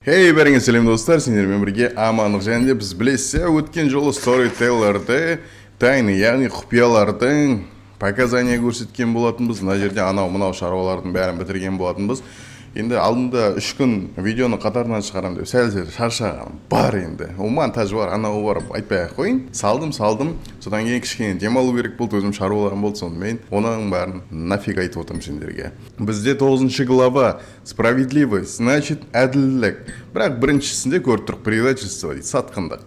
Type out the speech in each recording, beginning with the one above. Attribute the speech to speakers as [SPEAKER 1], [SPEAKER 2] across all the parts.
[SPEAKER 1] Хей, бәріңе сәлем, достар! Сендермен бірге Амандық. Және де біз, білесіздер, өткен жолы Storytellerді тайны, яғни құпиялардың показания көрсеткен болатынбыз. Мына жерде анау мынау шаруалардың бәрін бітірген болатынбыз. Енді алдында 3 күн видеоны қатарынан шығарамын деп сәл сәл шаршағаным бар. Енді ол монтаж бар, анау бар, айтпай ақ қояйын. Салдым, салдым, содан кейін кішкене демалу керек болды, өзім шаруаларым болды. Сонымен оның бәрін нафиг айтып отырмын сендерге. Бізде тоғызыншы глава, справедливость, значит, әділдік. Бірақ біріншісінде көріп тұрық, предательство дейді, сатқындық.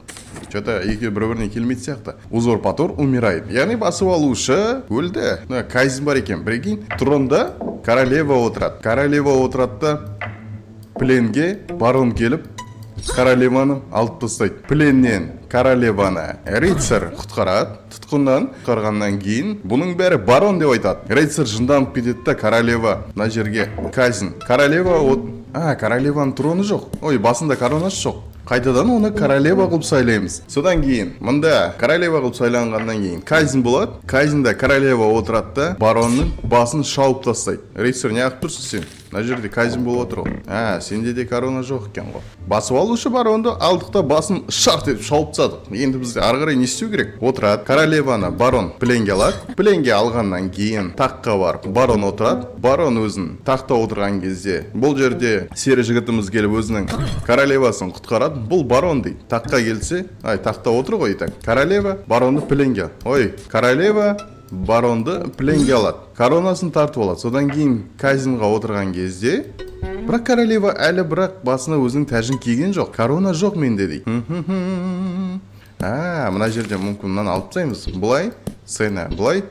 [SPEAKER 1] Че-то екеуі бір біріне келмейтін сияқты. Узурпатор умирает, яғни басып алушы өлді. Мына казнь бар екен, прикинь. Тронда королева отырады. Королева отырады да, пленге барон келіп, королеваны алып тастайды. Пленнен королеваны рыцарь құтқарады. Тұтқыннан құтқарғаннан кейін бұның бәрі барон деп айтады. Рыцарь жынданып кетеді да, королева мына жерге казнь, королева от а королеваның троны жоқ, ой, басында коронасы жоқ. Қайтадан оны королева қылып сайлаймыз. Содан кейін мында королева қылып сайланғаннан кейін казнь болады. Казньда королева отырады да, баронның басын шауып тастайды. Рыцарь, неғып тұрсың сен? Мына жерде казнь болып отыр ғой. А сенде де корона жоқ екен ғой. Басып алушы баронды алдық та, басын шарт етіп шауып тастадық. Енді бізде ары қарай не істеу керек? Отырады королеваны барон пленге алады. Пленге алғаннан кейін таққа барып барон отырады. Барон өзін тақта отырған кезде бұл жерде сері жігітіміз келіп, өзінің королевасын құтқарады. Бұл барон дейді. Таққа келсе, ай, тақта отыр ғой. Итак, королева баронды пленге, ой, королева баронды пленге алады, коронасын тартып алады. Содан кейін казньға отырған кезде, бірақ королева әлі, бірақ басына өзінің тәжін киген жоқ. Корона жоқ менде дейді. А мына жерде мүмкін мынаны алып тастаймыз былай, сцена былай,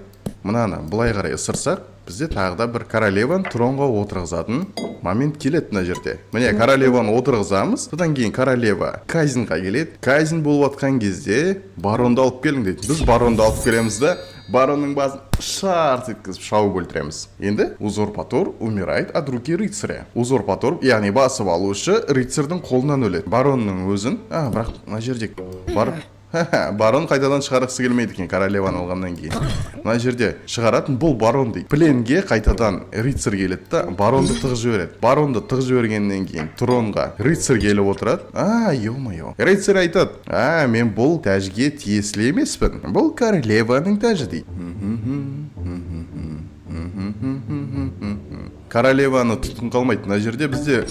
[SPEAKER 1] мынаны былай қарай ысырсақ, бізде тағы да бір королеваны тронға отырғызатын момент келеді. Мына жерде, міне, королеваны отырғызамыз. Содан кейін королева казньға келеді. Казнь болып жатқан кезде баронды алып келің дейді. Біз баронды алып келеміз да, баронның басын шарт еткізіп шауып өлтіреміз. Енді узурпатор умирает от руки рыцаря. Узурпатор, яғни басып алушы, рыцарьдың қолынан өледі. Баронның өзін, а бірақ мына жерде барып барон қайтадан шығарғысы келмейді екен королеваны алғаннан кейін. Мына жерде шығаратын бұл барон дейді. Пленге қайтадан рыцарь келеді да, баронды тығып жібереді. Баронды тығып жібергеннен кейін тронға рыцарь келіп отырады. А, ё-моё, рыцарь айтады: «А мен бұл тәжге тиесілі емеспін, бұл королеваның тәжі», — дейді. Королеваны тұтқын қалмайды. Мына жерде бізде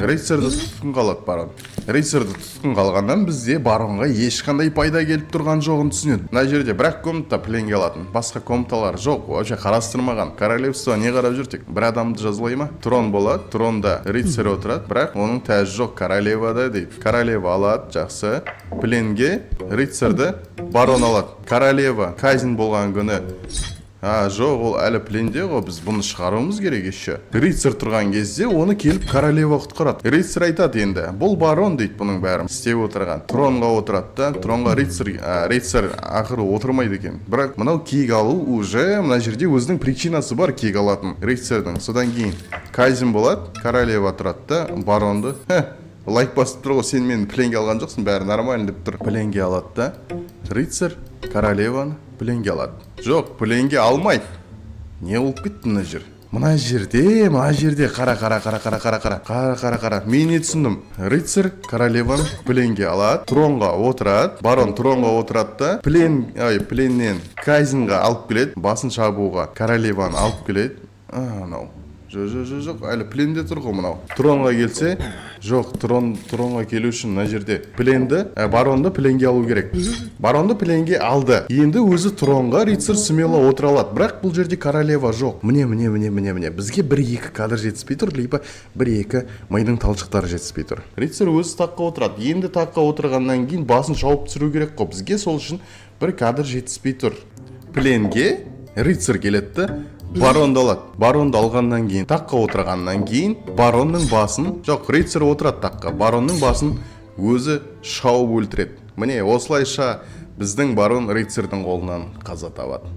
[SPEAKER 1] рыцарьді тұтқын қалады барон. Рыцарьді тұтқын қалғаннан бізде баронға ешқандай пайда келіп тұрған жоғын түсінеді. Мына жерде бір ақ комната пленге алатын, басқа комнаталар жоқ, вообще қарастырмаған. Королевство не қарап жүр? Тек бір адамды жазалай ма? Трон болады, тронда рыцарь отырады, бірақ оның тәжі жоқ, королевада дейді. Королева алады, жақсы. Пленге рыцарьді барон алады. Королева казнь болған күні, а жоқ, ол әлі пленде ғой, біз бұны шығаруымыз керек. Еще рыцарь тұрған кезде оны келіп королева құтқарады. Рыцарь айтады: «Енді бұл барон», — дейді, бұның бәрін істеп отырған. Тронға отырады да, тронға рыцарь, а, рыцарь ақыры отырмайды екен. Бірақ мынау кек алу уже мына жерде өзінің причинасы бар кек алатын рыцарьдің. Содан кейін казнь болады, королева тұрады да, баронды, хе, лайк басып тұр ғой, сен мені пленге алған жоқсың, бәрі нормально деп тұр. Пленге алады да, рыцарь королеваны пленге алады. Жоқ, пленге алмайды. Не болып кетті мына жер? Мына жерде, мына жерде, қара, қара, қара, қара, қара, қара, қара, қара, қара, мен не түсіндім? Рыцарь королеваны пленге алады, тронға отырады. Барон тронға отырады да, плен, ай, пленнен казньға алып келеді, басын шабуға королеваны алып келеді. А, анау жоқ, жоқ, жоқ, жоқ, әлі пленде тұр ғой мынау. Тронға келсе, жоқ, тронға келу үшін мына жерде пленді, баронды пленге алу керек. Баронды пленге алды. Енді өзі тронға рыцарь смело отыра алады, бірақ бұл жерде королева жоқ. Міне, міне, міне, міне, міне, бізге бір екі кадр жетіспей тұр, либо бір екі мидың талшықтары жетіспей тұр. Рыцарь өзі таққа отырады. Енді таққа отырғаннан кейін басын шауып түсіру керек қой бізге, сол үшін бір кадр жетіспей тұр. Пленге рыцарь келеді да, баронды алады. Баронды алғаннан кейін, таққа отырғаннан кейін баронның басын, жоқ, рыцарь отырады таққа, баронның басын өзі шауып өлтіреді. Міне, осылайша біздің барон рыцарьдің қолынан қаза табады.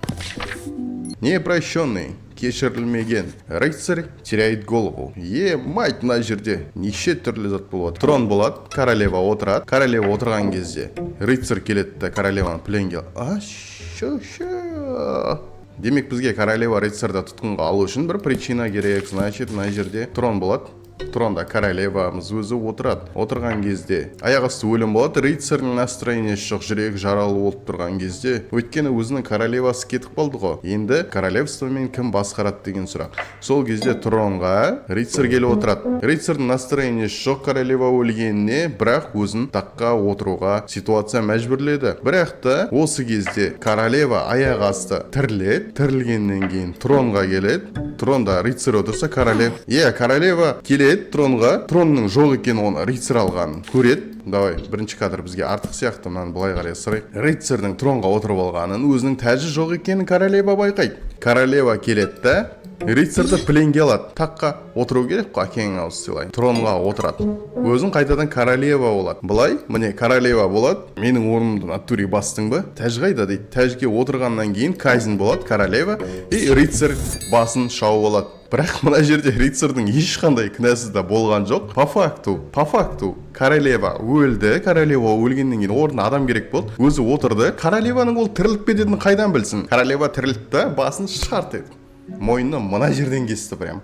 [SPEAKER 1] Непрощенный, кешірілмеген. Рыцарь теряет голову. Е, мать, мына жерде неше түрлі зат болып жатыр. Трон болады, королева отырады. Королева отырған кезде рыцарь келеді да, королеваны пленге, а шо, шо. Демек, бізге королева рыцарьды тұтқынға алу үшін бір причина керек. Значит, мына жерде трон болады. Тронда королевамыз өзі отырады. Отырған кезде аяқ асты өлім болады. Рыцарьдің настроениесі жоқ, жүрегі жаралы болып тұрған кезде, өйткені өзінің королевасы кетіп қалды ғой. Енді королевствомен кім басқарады деген сұрақ. Сол кезде тронға рыцарь келіп отырады. Рыцарьдің настроениесі жоқ королева өлгеніне, бірақ өзін таққа отыруға ситуация мәжбүрледі. Бірақ та осы кезде королева аяқ асты тіріледі. Тірілгеннен кейін тронға келеді. Тронда рыцарь отырса, королева, иә, королева келеді тронға. Тронның жоқ екенін, оны рыцарь алғанын көреді. Давай, бірінші кадр бізге артық сияқты, мынаны былай қарай ысырайық. Рыцарьдің тронға отырып алғанын, өзінің тәжі жоқ екенін королева байқайды. Королева келеді да, рыцарьді пленге алады. Таққа отыру керек қой, әкеңнің ауыз сыйлайын. Тронға отырады, өзің қайтадан королева болады. Былай, міне, королева болады. «Менің орнымды натуре бастың ба? Тәж қайда?» – дейді. Тәжге отырғаннан кейін казнь болады. Королева и рыцарь басын шауып алады. Бірақ мына жерде рыцарьдың ешқандай кінәсі де болған жоқ. По факту королева өлді. Королева өлгеннен кейін орнына адам керек болды, өзі отырды. Королеваның ол тіріліп кететінін қайдан білсін? Королева тірілді да, басын шарт етіп мойнына мына жерден кесті. Прям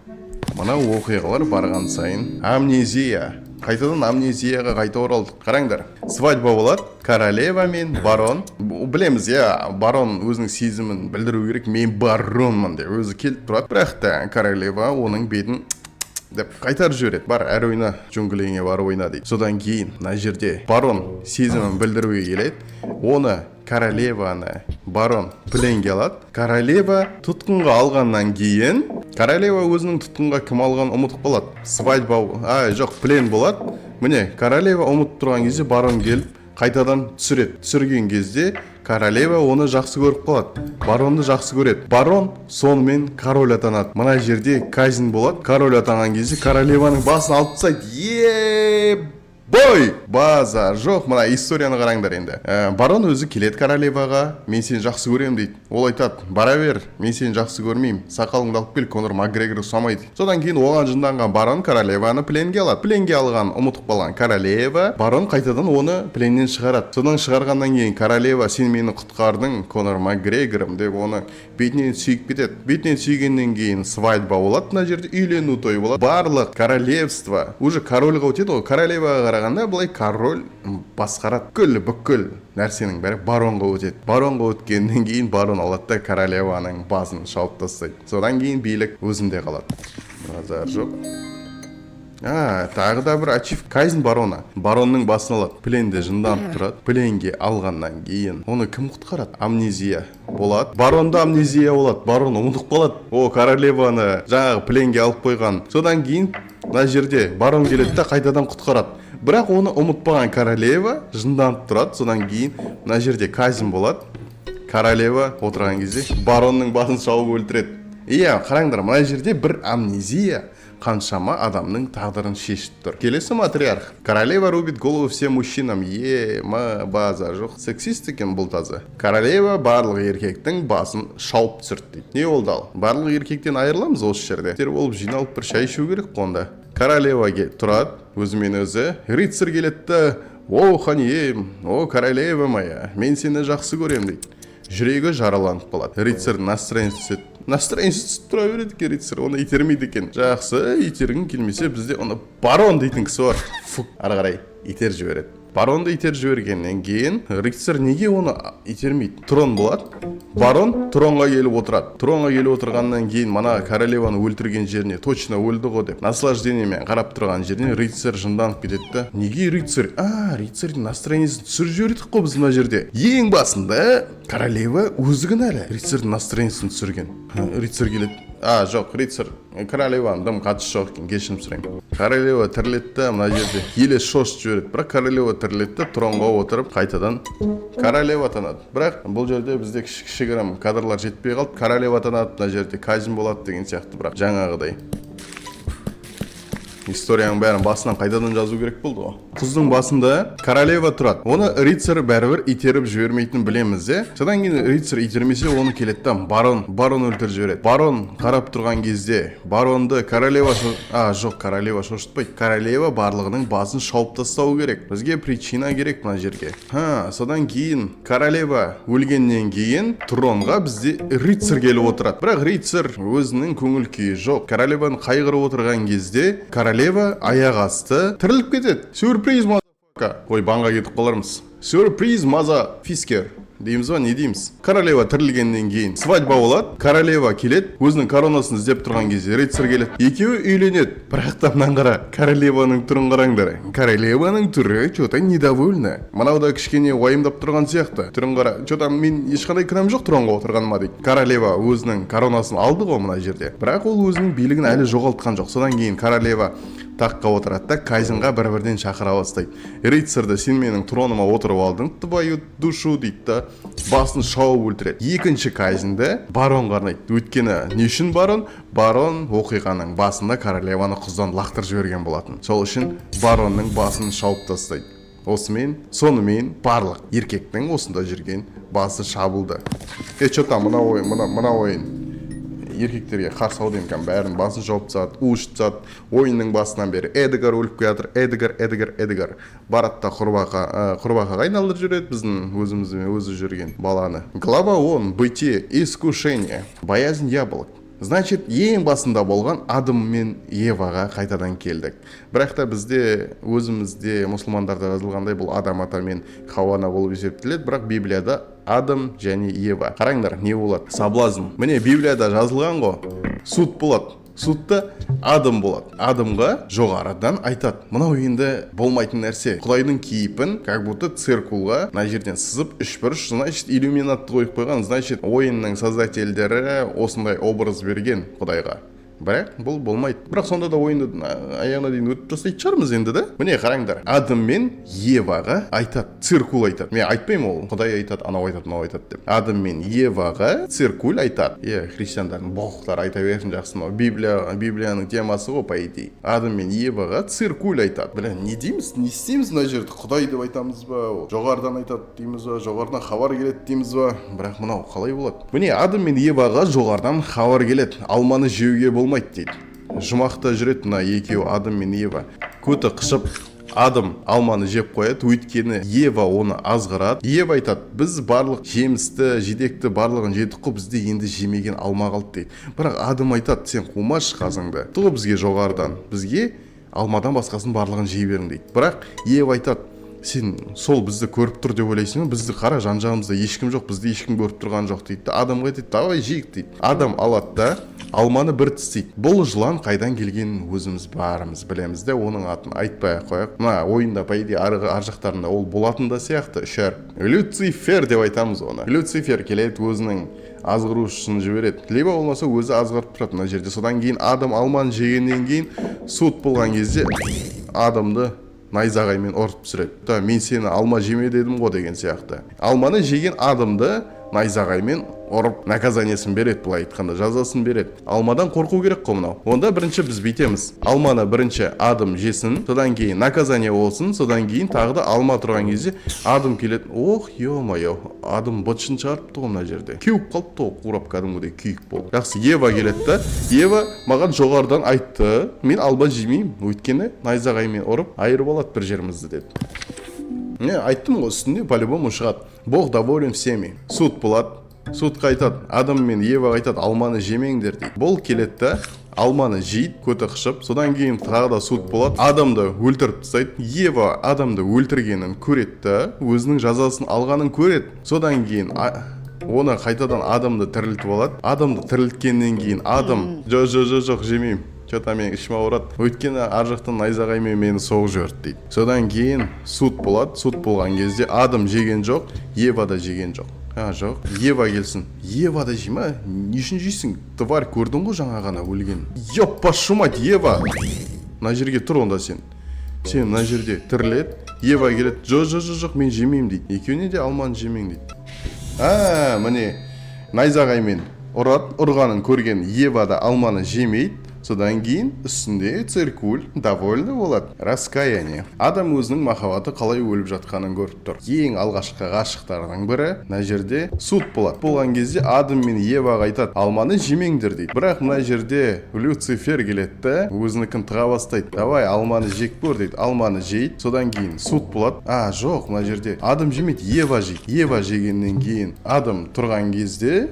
[SPEAKER 1] мына оқиғалар барған сайын амнезия, қайтадан амнезияға қайта оралдық. Қараңдар, свадьба болады, королева мен барон. Білеміз, иә, барон өзінің сезімін білдіру керек, «мен баронмын» деп өзі келіп тұрады. Бірақ та королева оның бетін деп қайтарып жібереді. «Бар, әрі ойна, джунглиіңе барып ойна», – дейді. Содан кейін мына жерде барон сезімін білдіруге келеді. Оны, королеваны, барон пленге алады. Королева тұтқынға алғаннан кейін королева өзінің тұтқынға кім алғанын ұмытып қалады. Свадьба, а, жоқ, плен болады. Міне, королева ұмытып тұрған кезде барон келіп қайтадан түсіреді. Түсірген кезде королева оны жақсы көріп қалады, баронды жақсы көреді. Барон сонымен король атанады. Мына жерде казнь болады. Король атанған кезде королеваның басын алып тастайды. Е, бой, базар жоқ. Мына историяны қараңдар енді. Барон өзі келеді королеваға, «Мен сені жақсы көремін», – дейді. Ол айтады: «Бара бер, мен сені жақсы көрмеймін, сақалыңды алып кел, Конор Макгрегор ұқсамайды». Содан кейін оған жынданған барон королеваны пленге алады. Пленге алған, ұмытып қалған королева, барон қайтадан оны пленнен шығарады. Содан шығарғаннан кейін королева: «Сен мені құтқардың, Конор Макгрегорым», – деп оны бетінен сүйіп кетеді. Бетінен сүйгеннен кейін свадьба болады. Мына жерде үйлену тойы болады. Барлық королевство уже корольға өтеді ғой. Королеваға қарағанда былай король басқарады. Бүкіл нәрсенің бәрі баронға өтеді. Баронға өткеннен кейін барон алады да, королеваның басын шауып тастайды. Содан кейін билік өзінде қалады. Базар жоқ. А, тағы да бір ачив: казнь барона. Баронның басын алады. Пленде жынданып тұрады. Пленге алғаннан кейін оны кім құтқарады? Амнезия болады. Баронда амнезия болады, барон ұмытып қалады о королеваны жаңағы пленге алып қойған. Содан кейін мына жерде барон келеді да, қайтадан құтқарады. Бірақ оны ұмытпаған королева жынданып тұрады. Содан кейін мына жерде казнь болады. Королева отырған кезде баронның басын шауып өлтіреді. Иә, қараңдар, мына жерде бір амнезия қаншама адамның тағдырын шешіп тұр. Келесі матриарх. Королева рубит голову всем мужчинам. Е, ма, база жоқ, сексист екен бұл таза. Королева барлық еркектің басын шауып түсірді дейді. Не болды? Ал барлық еркектен айырыламыз. Осы жерде болып жиналып бір шай ішу керек қой онда. Королева тұрады өзімен өзі. Рыцарь келеді да: «О, ханием, о, королева моя, мен сені жақсы көремін», – дейді. Жүрегі жараланып қалады. Рыцарьдің настроениесі түседі. Настроениесі түсіп тұра береді екен. Рыцарь оны итермейді екен. Жақсы, итергің келмесе, бізде оны барон дейтін кісі бар. Фу, ары қарай итеріп жібереді. Баронды итеріп жібергеннен кейін рыцарь неге оны итермейді? Трон болады. Барон тронға келіп отырады. Тронға келіп отырғаннан кейін мана королеваны өлтірген жеріне, точно өлді ғой деп наслаждениемен қарап тұрған жеріне рыцарь жынданып кетеді да. Неге рыцарь? А, рыцарьдің настроениесін түсіріп жібердік қой біз. Мына жерде ең басында королева өзі кінәлі рыцарьдің настроениесін түсірген. Рыцарь келеді. А, жоқ, рыцарь королеваның дым қатысы жоқ екен, кешірім сұраймын. Королева тіріледі да, мына жерде еле шошытып жібереді. Бірақ королева тіріледі да, тронға отырып, қайтадан королева атанады. Бірақ бұл жерде бізде кішігірім кадрлар жетпей қалды. Королева атанады, мына жерде казнь болады деген сияқты. Бірақ жаңағыдай историяның бәрін басынан қайтадан жазу керек болды ғой. Құздың басында королева тұрады. Оны рыцарь бәрібір итеріп жібермейтінін білеміз, иә. Содан кейін рыцарь итермесе, оны келеді да, барон өлтіріп жібереді. Барон қарап тұрған кезде баронды королева а, жоқ, королева шошытпайды. Королева барлығының басын шауып тастау керек. Бізге причина керек мына жерге. Ха, содан кейін королева өлгеннен кейін тронға бізде рыцарь келіп отырады. Бірақ рыцарь өзінің көңіл күйі жоқ. Королеваны қайғырып отырған кезде королева Королева аяқ асты тіріліп кетеді. Сюрприз, маза. Ой, банға кетіп қалармыз. Сюрприз, маза фискер дейміз ба, не дейміз? Королева тірілгеннен кейін свадьба болады. Королева келеді, өзінің коронасын іздеп тұрған кезде рыцарь келеді, екеуі үйленеді. Бірақ та мынаны қара, королеваның түрін қараңдар. Королеваның түрі че то недовольна. Мынау да кішкене уайымдап тұрған сияқты. Түрін қара, че то мен ешқандай кінәм жоқ тронға отырғаныма дейді. Королева өзінің коронасын алды ғой мына жерде, бірақ ол өзінің билігін әлі жоғалтқан жоқ. Содан кейін королева таққа отырады да, казньға бір бірден шақыра бастайды рыцарьды. «Сен менің троныма отырып алдың, твою душу», — дейді да, басын шауып өлтіреді. Екінші казньді баронға арнайды. Өйткені не үшін барон? Барон оқиғаның басында королеваны құздан лақтырып жіберген болатын. Сол үшін баронның басын шауып тастайды. Осымен, сонымен барлық еркектің осында жүрген басы шабылды. Е, че там мына ойын, мына ойын еркектерге қарсы ау деймін. Кәдімгі бәрін басын жауып тастады, у ішіп тастады. Ойынның басынан бері Эдгар өліп келе жатыр. Эдгар, Эдгар, Эдгар барады да, құрбақа, құрбақаға айналдырып жібереді біздің өзімізбен өзі жүрген баланы. Глава 10. Бытие. Искушение. Боязнь яблок. Значит, ең басында болған Адам мен Еваға қайтадан келдік. Бірақ та бізде, өзімізде, мұсылмандарда жазылғандай, бұл Адам ата мен Хауа ана болып есептеледі, бірақ Библияда Адам және Ева. Қараңдар, не болады? Соблазн. Міне, Библияда жазылған ғой. Суд болады. Судта Адам болады. Адамға жоғарыдан айтады. Мынау енді болмайтын нәрсе. Құдайдың кейпін как будто циркульға мына жерден сызып, үшбұрыш, значит, иллюминатты қойып қойған, значит, ойынның создательдері осындай образ берген құдайға. Бірақ бұл болмайды. Бірақ сонда да ойынды аяғына дейін өтіп тастайтын шығармыз енді да. Міне, қараңдар, Адам мен Еваға айтады, циркуль айтады. Мен айтпаймын, ол құдай айтады, анау айтады, мынау айтады деп. Адам мен Еваға циркуль айтады. Иә, христиандардың боқтары айта берсін, жақсы. Мынау Библия, Библияның темасы ғой, по идее. Адам мен Еваға циркуль айтады. Бля, не дейміз, не істейміз мына жерде? Құдай деп айтамыз ба, ол жоғарыдан айтады дейміз ба, жоғарыдан хабар келеді дейміз ба? Бірақ мынау қалай болады? Міне, Адам мен Еваға жоғарыдан хабар келеді: алманы жеуге болмайды дейді. Жұмақта жүреді мына екеуі, Адам мен Ева. Көті қышып, Адам алманы жеп қояды, өйткені Ева оны азғырады. Ева айтады: «Біз барлық жемісті, жидекті, барлығын жедік қой, бізде енді жемеген алма қалды», — дейді. Бірақ Адам айтады: «Сен қумашы қазыңды ғой, бізге жоғарыдан, бізге алмадан басқасын барлығын жей берің», — дейді. Бірақ Ева айтады: «Сен сол бізді көріп тұр деп ойлайсың ба? Бізді қара, жан жағымызда ешкім жоқ, бізді ешкім көріп тұрған жоқ», — дейді да, Адамға айтады: «Давай жейік», — дейді. Адам алады да, алманы бір тістейді. Бұл жылан қайдан келгенін өзіміз бәріміз білеміз де, оның атын айтпай ақ қояйық. Мына ойында, по идее, ар жақтарында ол болатын да сияқты, үш әріп. Люцифер деп айтамыз оны. Люцифер келеді, өзінің азғырушысын жібереді, либо болмаса өзі азғырып тұрады мына жерде. Содан кейін Адам алманы жегеннен кейін, суд болған кезде Адамды найзағаймен ұрып түсіреді да, «Мен сені алма жеме дедім ғой» деген сияқты. Алманы жеген Адамды найзағаймен ұрып, наказаниесін береді, былай айтқанда, жазасын береді. Алмадан қорқу керек қой мынау. Онда бірінші біз бүйтеміз: алманы бірінші Адам жесін, содан кейін наказание болсын, содан кейін тағы да алма тұрған кезде Адам келеді. Ох, е мое, Адам быт-шытын шығарыпты ғой мына жерде, кеуіп қалыпты ғой, қурап, кәдімгідей күйік болып. Жақсы, Ева келеді да: «Ева маған жоғарыдан айтты, мен алма жемеймін, өйткені найзағаймен ұрып айырып алады бір жерімізді», — деді. Не айттым ғой, үстінде по-любому шығады. Бог доволен всеми. Суд болады. Судқа айтады, Адам мен Еваға айтады: «Алманы жемеңдер», — дейді. Бұл келеді да, алманы жейді көті қышып. Содан кейін тағы да суд болады. Адамды өлтіріп тастайды. Ева Адамды өлтіргенін көреді да, өзінің жазасын алғанын көреді. Содан кейін оны қайтадан Адамды тірілтіп алады. Адамды тірілткеннен кейін Адам: «Жоқ, жоқ, жоқ, жоқ, жемеймін, че то менің ішім ауырады, өйткені ар жақтан найзағаймен мені соғып жіберді», — дейді. Содан кейін суд болады. Суд болған кезде Адам жеген жоқ, Ева да жеген жоқ. А, жоқ, Ева келсін. Ева да жей ма? «Не үшін жейсің, тварь? Көрдің ғой жаңа ғана өлген». Ёп вашу мать, Ева, мына жерге тұр онда. Сен мына жерде тіріледі. Ева келеді: «Жоқ, жоқ, жоқ, жоқ, мен жемеймін», — дейді. Екеуіне де алманы жемең дейді. А, міне, найзағаймен ұрады. Ұрғанын көрген Ева да алманы жемейді. Содан кейін үстінде циркуль довольны болады. Раскаяние. Адам өзінің махаббаты қалай өліп жатқанын көріп тұр. Ең алғашқы ғашықтардың бірі. Мына жерде суд болады. Болған кезде Адам мен Еваға айтады: «Алманы жемеңдер», — дейді. Бірақ мына жерде Люцифер келеді да, өзінікін тыға бастайды: «Давай, алманы жеп көр», — дейді. Алманы жейді. Содан кейін суд болады. А, жоқ, мына жерде Адам жемейді, Ева жейді. Ева жегеннен кейін Адам тұрған кезде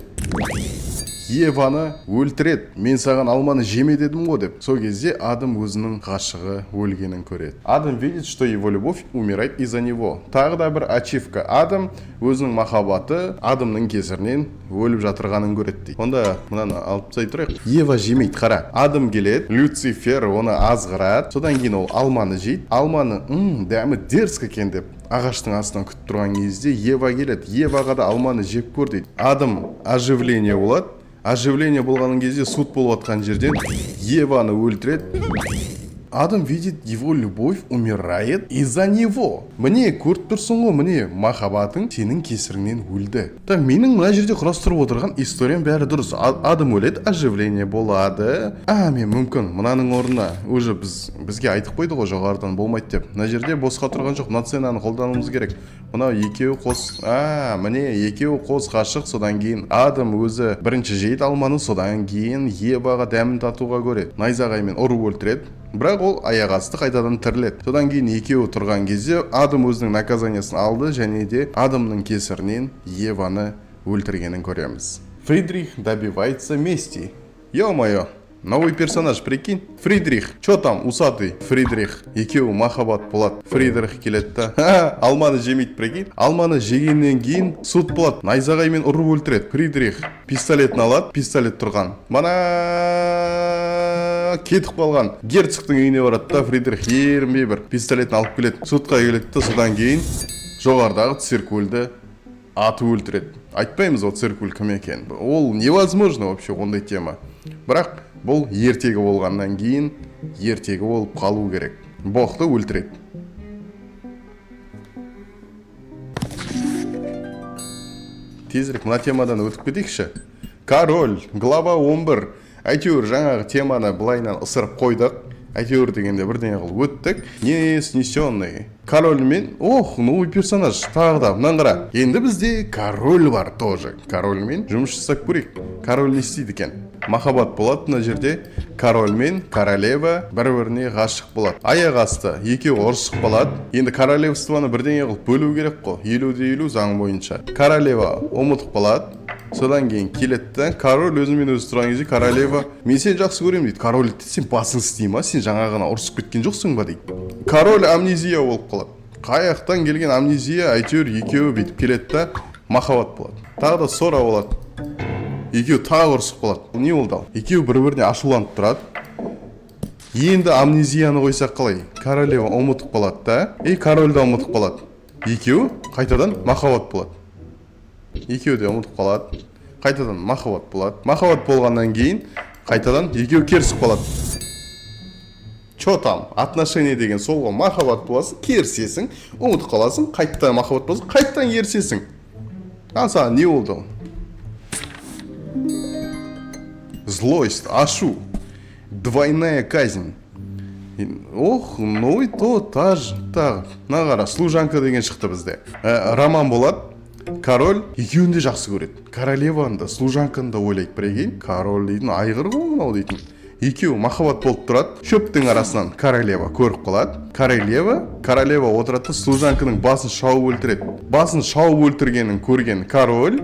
[SPEAKER 1] Еваны өлтіреді. Мен саған алманы жеме дедім ғой деп. Сол кезде Адам өзінің ғашығы өлгенін көреді. Адам видит, что его любовь умирает из-за него. Тағы да бір ачивка. Адам өзінің махаббаты Адамның кесірінен өліп жатырғанын көреді дейді. Онда мынаны алып тастай тұрайық. Ева жемейді, қара. Адам келеді, Люцифер оны азғырады. Содан кейін ол алманы жейді. Алманы, дәмі дерзкий екен деп ағаштың астынан күтіп тұрған кезде Ева келеді. Еваға да алманы жеп көр дейді. Адам оживление болады. Оживление болған кезде суд болып жатқан жерден Еваны өлтіреді. Адам видит, его любовь умирает из-за него. Міне, көріп тұрсың ғой, міне, махаббатың сенің кесіріңнен өлді. Та менің мына жерде құрастырып отырған историям бәрі дұрыс. Адам өледі, оживление болады. А, мен мүмкін мынаның орнына уже бізге айтып қойды ғой жоғарыдан болмайды деп. Мына жерде босқа тұрған жоқ, мына сценаны қолдануымыз керек. Мынау екеуі қос, а, міне, екеуі қос ғашық, содан кейін Адам өзі бірінші жейді алманы, содан кейін Еваға дәмін татуға көреді. Найзағаймен ұрып өлтіреді. Бірақ ол аяқ асты қайтадан тіріледі. Содан кейін екеуі тұрған кезде Адам өзінің наказаниясын алды және де Адамның кесірінен Еваны өлтіргенін көреміз. Фридрих добивается мести. Ё-моё, новый персонаж, прикинь. Фридрих, чё там, усатый Фридрих, екеуі махаббат болады. Фридрих келеді да, ха, алманы жемейді, прикинь. Алманы жегеннен кейін суд болады. Найзағаймен ұрып өлтіреді. Фридрих пистолетін алады, пистолет тұрған. Мана кетіп қалған герцогтың үйіне барады да, Фридрих ерінбей бір пистолетін алып келеді. Судқа келеді да, содан кейін жоғарыдағы циркульді атып өлтіреді. Айтпаймыз ол циркуль кім екен. Ол невозможно вообще ондай тема. Бірақ бұл ертегі болғаннан кейін ертегі болып қалу керек. Богты өлтіреді. Тезірек мына темадан өтіп кетейікші. Король, глава 11. Әйтеуір жаңағы теманы былайынан ысырып қойдық. Әйтеуір дегенде бірдеңе қылып өттік. Неснесенный. Король мен, ох, новый персонаж. Тағы да, мынаны қара. Енді бізде король бар тоже. Корольмен жұмыс жасап көрейік. Король не істейді екен? Махаббат болады мына жерде. Король мен королева бір-біріне ғашық болады. Аяқ асты екеуі ұрысып қалады. Енді королевствоны бірдеңе қылып бөлу керек қой. 50-де 50 заң бойынша. Королева ұмытып қалады. Содан кейін келеді да, король өзімен өзі тұрған кезде королева, мен сені жақсы көремін дейді. Король дейді, сен басың істей ма? Сен жаңа ғана ұрысып кеткен жоқсың ба дейді. Король амнезия болып қалады. Қаяқтан келген амнезия, әйтеуір екеуі бүйтіп келеді да, махаббат болады. Тағы да ссора болады. Екеуі тағы ұрысып қалады. Не болды ал? Екеуі бір-біріне ашуланып тұрады. Енді амнезияны қойсақ қалай? Королева ұмытып қалады да, и король да ұмытып қалады. Екеуі қайтадан махаббат болады. Екеуі де ұмытып қалады. Қайтадан махаббат болады. Махаббат болғаннан кейін қайтадан екеуі керісіп қалады. Чё там? Отношение деген сол ғой. Махаббат боласың, керісесің, ұмытып қаласың, қайтадан махаббат боласың, қайтадан керісесің. Ал саған не болды ол? Злость, ашу, двойная казнь. Ох, ну и то, та же, тағы. Мына қара, служанка деген шықты бізде. Роман болады. Король екеуін де жақсы көреді. Королеваны да, служанканы да ойлайды. Прикинь, король дейтін айғыр ғой мынау дейтін. Екеуі махаббат болып тұрады. Шөптің арасынан королева көріп қалады. Королева отырады да, служанканың басын шауып өлтіреді. Басын шауып өлтіргенін көрген король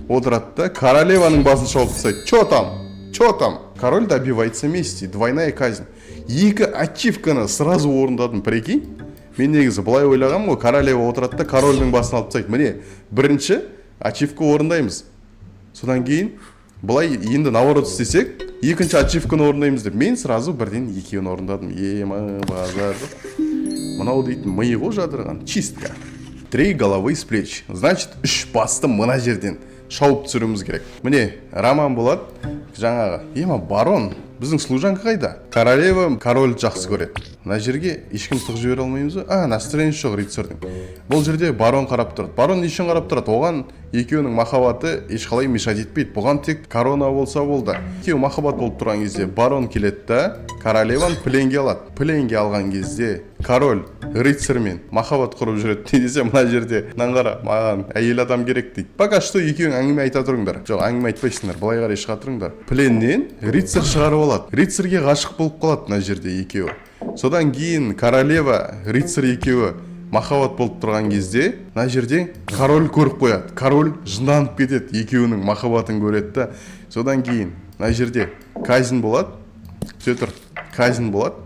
[SPEAKER 1] отырады да, королеваның басын шауып тастайды. Чё там? Чё там? Король добивается мести, двойная казнь. Екі ачивканы сразу орындадым, прикинь. Мен негізі былай ойлағанмын ғой, королева отырады да, корольдің басын алып тастайды. Міне, бірінші ачивка орындаймыз. Содан кейін былай енді наоборот істесек, екінші ачивканы орындаймыз деп. Мен сразу бірден екеуін орындадым. Ема, базар жоқ. Мынау дейтін ми ғой жадырған. Чистка. 3 головы с плеч. Значит, 3 басты мына жерден шауып түсіруіміз керек. Міне, роман болады. Жаңағы, ема, барон, біздің служанка қайда? Королева король жақсы көреді. Мына жерге ешкім тығып жібере алмаймыз ба? А, настроение жоқ рыцарьдың. Бұл жерде барон қарап тұрады. Барон не үшін қарап тұрады? Оған екеуінің махаббаты ешқалай мешать етпейді. Бұған тек корона болса болды. Екеуі махаббат болып тұрған кезде барон келеді да, королеваны пленге алады. Пленге алған кезде король рыцарьмен махаббат құрып жүреді. Не десе, мына жерде мынаны қара, маған әйел адам керек дейді. Пока что екеуің әңгіме айта тұрыңдар. Жоқ, әңгіме айтпайсыңдар, былай қарай шыға тұрыңдар. Пленнен рыцарь шығарып алады. Рыцарьге ғашық болып қалады мына жерде екеуі. Содан кейін королева, рыцарь екеуі махаббат болып тұрған кезде мына жерде король көріп қояды. Король жынданып кетеді, екеуінің махаббатын көреді да, Содан кейін мына жерде казнь болады. Күте тұр, казнь болады.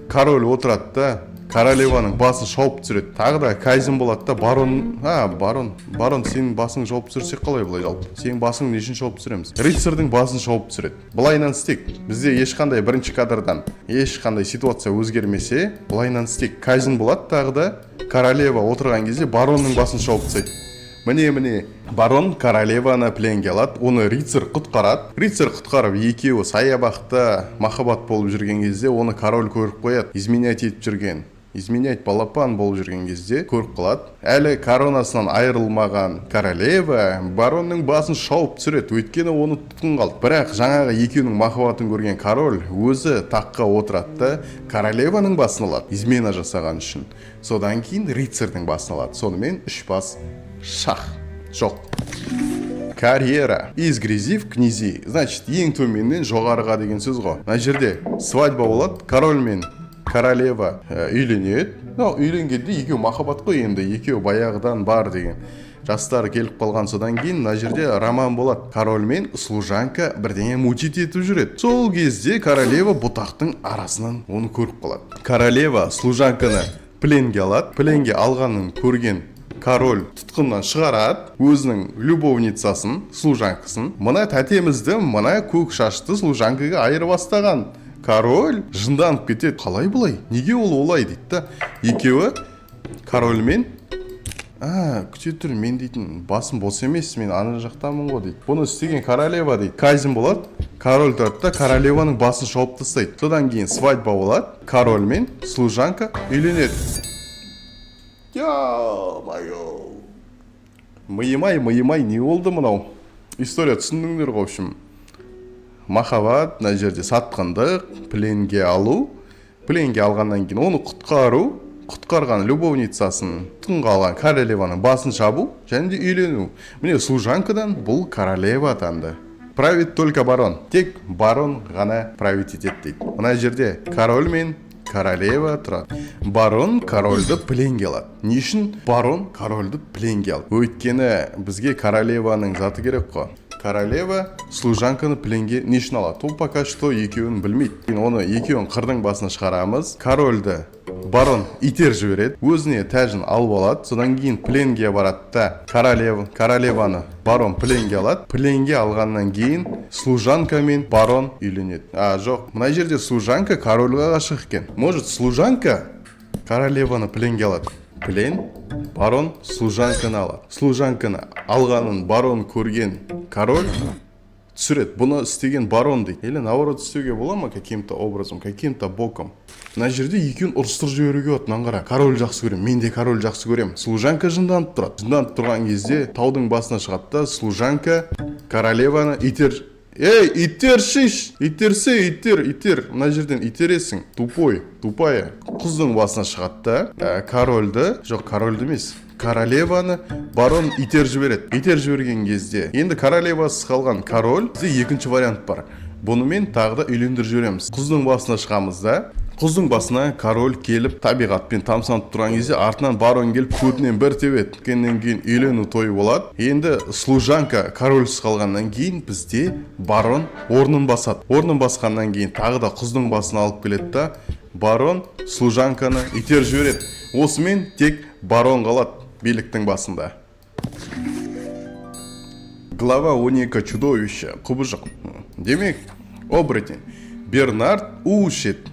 [SPEAKER 1] Король отырады да, королеваның басын шауып түсіреді. Тағы да казнь болады да, барон, а, барон, барон, сенің басың шауып түсірсек қалай былай? Жалпы, сенің басың не үшін шауып түсіреміз? Рыцарьдың басын шауып түсіреді. Былайынан істейік. Бізде ешқандай бірінші кадрдан ешқандай ситуация өзгермесе, былайынан істейік. Казнь болады тағы да, королева отырған кезде баронның басын шауып тастайды. Міне, міне, барон королеваны пленге алады, оны рыцарь құтқарады. Рыцарь құтқарып, екеуі саябақта махаббат болып жүрген кезде оны король көріп қояды. Изменять етіп жүрген, изменять, балапан болып жүрген кезде көріп қалады. Әлі коронасынан айырылмаған королева баронның басын шауып түсіреді, өйткені оны тұтқынға алды. Бірақ жаңағы екеуінің махаббатын көрген король өзі таққа отырады да, королеваның басын алады измена жасаған үшін. Содан кейін рыцарьдың басын алады. Сонымен үш бас шах жоқ. Карьера из грязи в князи, значит, ең төменнен жоғарыға деген сөз ғой. Мына жерде свадьба болады, король мен королева үйленеді. Ну, үйленгенде екеуі махаббат қой енді, екеуі баяғыдан бар деген жастар келіп қалған. Содан кейін мына жерде роман болады, король мен служанка бірдеңе мутить етіп жүреді. Сол кезде королева бұтақтың арасынан оны көріп қалады. Королева служанканы пленге алады. Пленге алғанын көрген король тұтқыннан шығарады өзінің любовницасын, служанкасын. Мына тәтемізді, мына көк шашты служанкаға айырбастаған король жынданып кетеді. Қалай бұлай, неге ол олай дейді да, екеуі корольмен, а, күте тұр, мен дейтін басым бос емес, мен ана жақтамын ғой дейді. Бұны істеген королева дейді. Казнь болады, король тұрады да, королеваның басын шауып тастайды. Содан кейін свадьба болады, король мен служанка үйленеді. Ё-моё, миым-ай, миым-ай, не болды мынау? История түсіндіңдер ғой. В общем, махаббат, мына жерде сатқындық, пленге алу, пленге алғаннан кейін оны құтқару, құтқарған любовницасын тұтқынға алған королеваның басын шабу және де үйлену. Міне, служанкадан бұл королева атанды. Правит только барон, тек барон ғана править етеді дейді. Мына жерде король мен королева тұрады. Барон корольді пленге алады. Не үшін барон корольді пленге алды? Өйткені бізге королеваның заты керек қой. Королева служанканы пленге не үшін алады? Ол пока что екеуін білмейді. Оны екеуін қырдың басына шығарамыз. Корольді барон итер жібереді, өзіне тәжін алып алады. Содан кейін пленге барады да, королеваны барон пленге алады. Пленге алғаннан кейін служанка мен барон үйленеді. А, жоқ, мына жерде служанка корольға ғашық екен. Может, служанка королеваны пленге алады. Плен барон служанканы алады. Служанканы алғанын барон көрген король түсіреді. Бұны істеген барон дейді. Или наоборот істеуге бола ма каким-то образом, каким-то боком? Мына жерде екеуін ұрыстырып жіберуге болады. Мынаны қара, король жақсы көремін, мен де король жақсы көремін. Служанка жынданып тұрады. Жынданып тұрған кезде таудың басына шығады да, служанка королеваны итер, ей, итершиш, итерсе, итер, итер, мына жерден итересің, тупой, тупая. Құздың басына шығады да, корольді, жоқ, корольді емес, королеваны барон итер жібереді. Итер жіберген кезде енді королевасыз қалған король. Бізде екінші вариант бар: бұнымен тағы да үйлендіріп жібереміз. Құздың басына шығамыз да, құздың басына король келіп, табиғатпен тамсанып тұрған кезде артынан барон келіп, көтінен бір тебеді. Біткеннен кейін үйлену тойы болады. Енді служанка корольсіз қалғаннан кейін бізде барон орнын басады. Орнын басқаннан кейін тағы да құздың басына алып келеді да, барон служанканы итеріп жібереді. Осымен тек барон қалады биліктің басында. Глава 12. Чудовище, құбыжық. Демек, оборотень Бернард у ішеді.